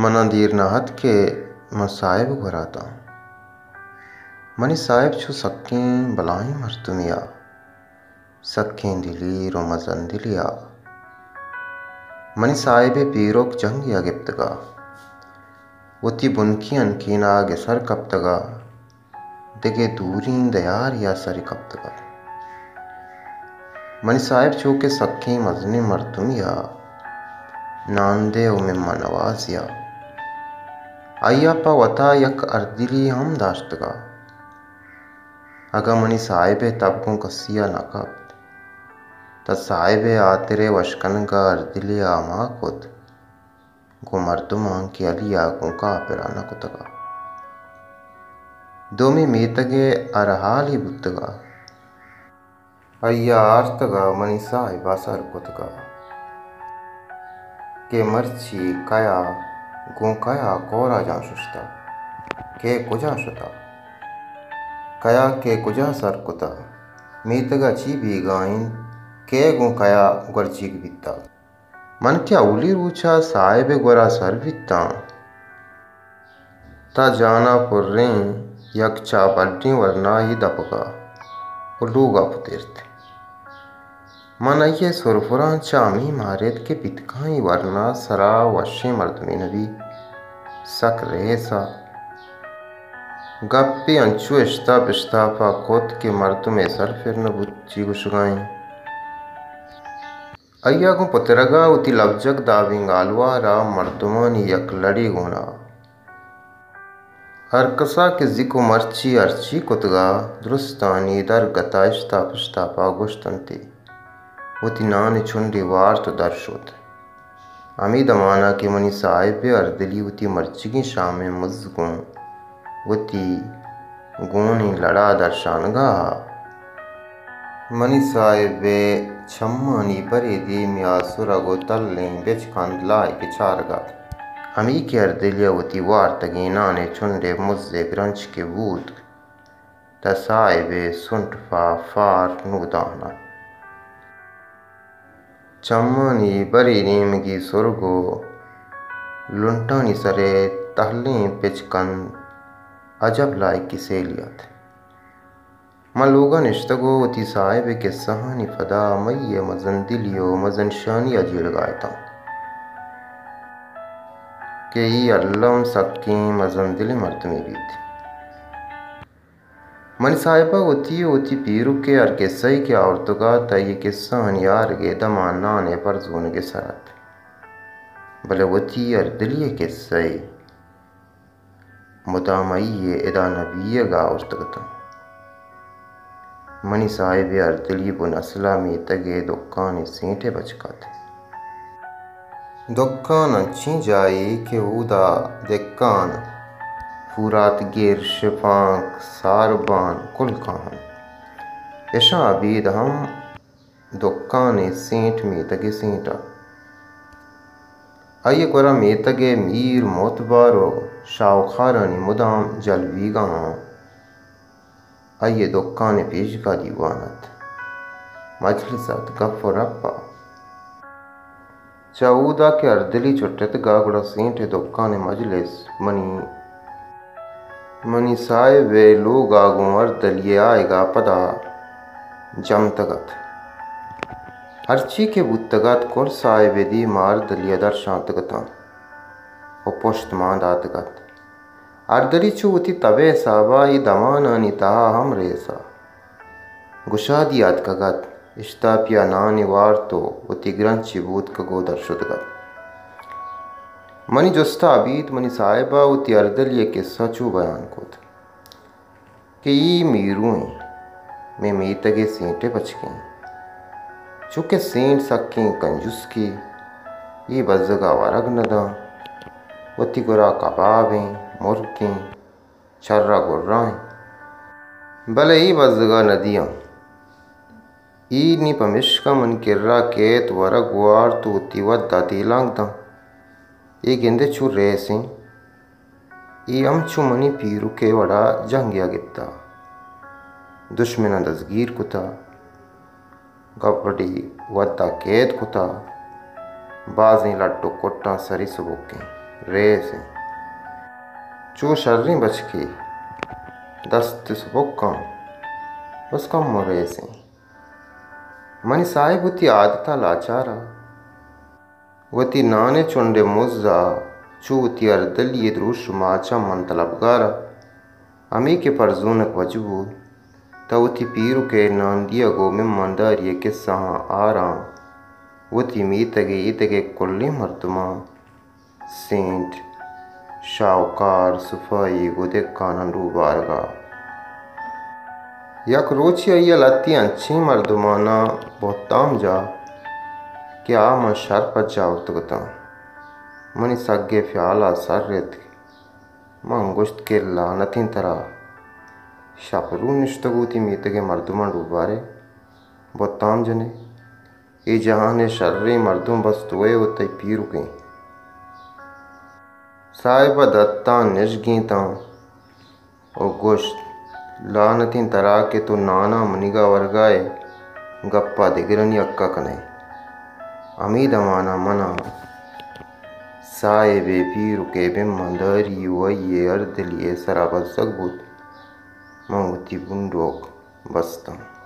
منا دیر نہ ات کہ من صاحب گورا اتاں۔ منی صاحب چو سکیں بلاہیں مردمے آ، سکیں دلیر و مزن دلے آ۔ منی صاحب ء پیرک جنگے ء گپتگ ء وتی بنکی ہنکین ء گسر کپتگ ء دگہ دوریں دیارے ء سر کپتگ ات۔ منی صاحب چو کہ سکیں مزنیں مردمے ء ناندہ و مہمان نوازے ء، آئی ء پہ وتا یک اردلی ہم داشتگ ء۔ اگاں منی صاحب ء تب گوں کسی ء نہ کپت، تہ صاحب ء ہاتر ء وش کنگ ء اردلی ء ہما کت گوں مردماں کہ علی ء گوں کاپر ء نہ کتگ ء۔ دومی میتگ ء ہر حالے بوتگ ء آئی ء آرتگ ء منی صاحب ء سر کتگ ء کہ مرچی کیا گوں کیا کورا جان ششتہ، کئے کجا شتہ، کیا کئے کجا سر کتہ، میتگ ء چی بیگا انت، کئے گوں کیا گورچیگ بیتگ۔ من کہ اولی روچ ء صاحب ء گورا سر بیتاں، تہ جان ء پریں یک چاہ بڈیں ورناہے دپگ ء و لوگ ء پترت۔ من آئی ء سرپراں چہ ہمے ماریت کہ پیتکائیں ورنا سرا وشیں مردمے نہ بیت، سک ریس ء۔ گپے انچو اشتاپ اشتاپ ء کت کہ مردم ء سر پر نہ بوت چی گوشگا انت۔ آئی ء گوں پترگ ء وتی لبجگ دابیں گالوار ء مردمانی یک لڑے گون ء ہرکس ء کہ زیک و مرچی ہرچی کتگ ء درستانی در گت ء اشتاپ اشتاپ ء گوشت انت ء وتی نان ء چنڈے وارت و در شت۔ ہمے دمان ء کہ منی صاحب ء اردلی وتی مرچیگیں شام ء مز گوں وتی گونیں لڑا درشانگا ء منی صاحب ء چمانی برے دیمی آسرگ و تلیں بچکند لائک چارگ ات۔ ہمے کہ اردلی ء وتی وارتگیں نان ء چنڈ ء مز ء گرنچ کہ بوت، تہ صاحب ء سنٹ پہ فار نودان ات۔ چمانی برے نیمگی سرگ و لنٹانی سر ء تہلیں پچ کند عجب لائکی سیلی ات۔ من لوگ ء نشتگ و وتی صاحب ء کسہانی پدا مئی ء مزن دلی و مزن شانی ء جیڑگا اتاں کہ اے الم سکیں مزن دلیں مردمے بیت۔ منی صاحب ء وتی و وتی پیرک ء ہر کسہ ء کہ آورتگ ات، آئی ء کسہانی آرگ ء دمان نان ء پرزونگ ء سر ات، بلے وتی ہر دلی ء کسہ ء مدام آئی ء ادا نہ بیگ ء آورتگ اتاں۔ منی صاحب ء ہر دلی بن اسل ء میتگ ء دکان ء سینٹ ء بچک ات۔ دکان انچیں جاہے کہ اودا دکان، پورات گر، شپانک، ساربان کل کاہنت۔ اشاں ابید ہم دکان ء سینٹ میتگ ء سینٹ ات۔ آئی ء گورا میتگ ء میر، معتبر و شاہوکارانی مدام جلویگاں آئی ء دکان ء پیشگا دیوان ات، مجلس ات، گپ و رپ ات۔ چہ اودا کہ ہردلی چٹتگ ء گڑا سینٹ ء دکان ء مجلس منی، منی صاحب ء لوگ ء گوں ہردلی ء آیگ ء پدا جمتگ ات۔ ہرچی کہ بوتگ ات کل صاحب ء دیم ء ہردلی ء درشانتگ اتاں و پشت مان داتگ ات۔ ہردلی چو وتی تب ء حساب ء اے دمانانی تہا ہم ریس ء گشادی ء اتکگ ات، اشتاپی ء نانے وارت و وتی گرنچی بوتکگ و در شتگ ات۔ منی جست ء ابید منی صاحب ء وتی ہردلی ء کسہ چو بیان کت۔ کہ اے میرو ایں، مئے میتگ ء سینٹ ء بچک ایں۔ چونکہ سینٹ سکیں کنجوسکے، اے بزگ ء ورگ نہ داں، وتی گورا کباب ایں، مرگ ایں، چر ء گرا ایں، بلے اے بزگ ء نہ دیاں۔ اے نی پمیشکا من کرا کیت، ورگ وارت و وتی ودا تیلانک داں۔ اے گندے چو ریس ایں۔ اے ہم چو منی پیرک ء وڑا جنگے ء گپتہ۔ دشمناں دزگیر کتہ۔ گبڑی ودا قید کتہ۔ بازیں لڈ و کٹاں سری سبکیں۔ ریس ایں۔ چو شریں بچکے، دست سبکاں، بس کمو ریس ایں۔ منی صاحب وتی عادت ءَ لاچار ءَ، وتی نان ءِ چنڈ ءِ مز ءَ چو وتی ہردلی ءِ دروش ءُ ماچاں من طلبگار ءَ۔ ہمے کہ پرزونک وجہ بوت، تہ وتی پیرک ءِ نان دیگ ءُ مہمانداری ءِ کسہاں آراں وتی میتگ ءِ ایدگہ کلیں مردماں، سینٹ، شاہوکار، صفائی ءُ دہکاناں ڈوبارگ ءَ۔ یک روچے آئی ءَ لہتیں انچیں مردماناں بہتام جا کہ آ من شر پجا آورتگ اتاں۔ منی سگے فیال ءَ سر اتک۔ من گوشت کہ لعنتیں ترا، شپ رو نشتگ وتی میتگ ءِ مردماں ڈوبارے، بہتام جنے۔ اے جہان ءِ شریں مردم بس توئے ءُ تئی پیرک ایں۔ صاحب ءَ دتاں نشگینتاں ءُ گوشت، لعنتیں ترا کہ تو ناناں منیگا ورگا ئے، گپا دگرانی حقا کنئے۔ ہمے دمان ءَ من ءَ صاحب ءِ پیرک ءِ مہمانداری ءُ آئی ءِ ہردلی ءِ سرا بزگ بوت۔ من وتی بنڈوک بستاں۔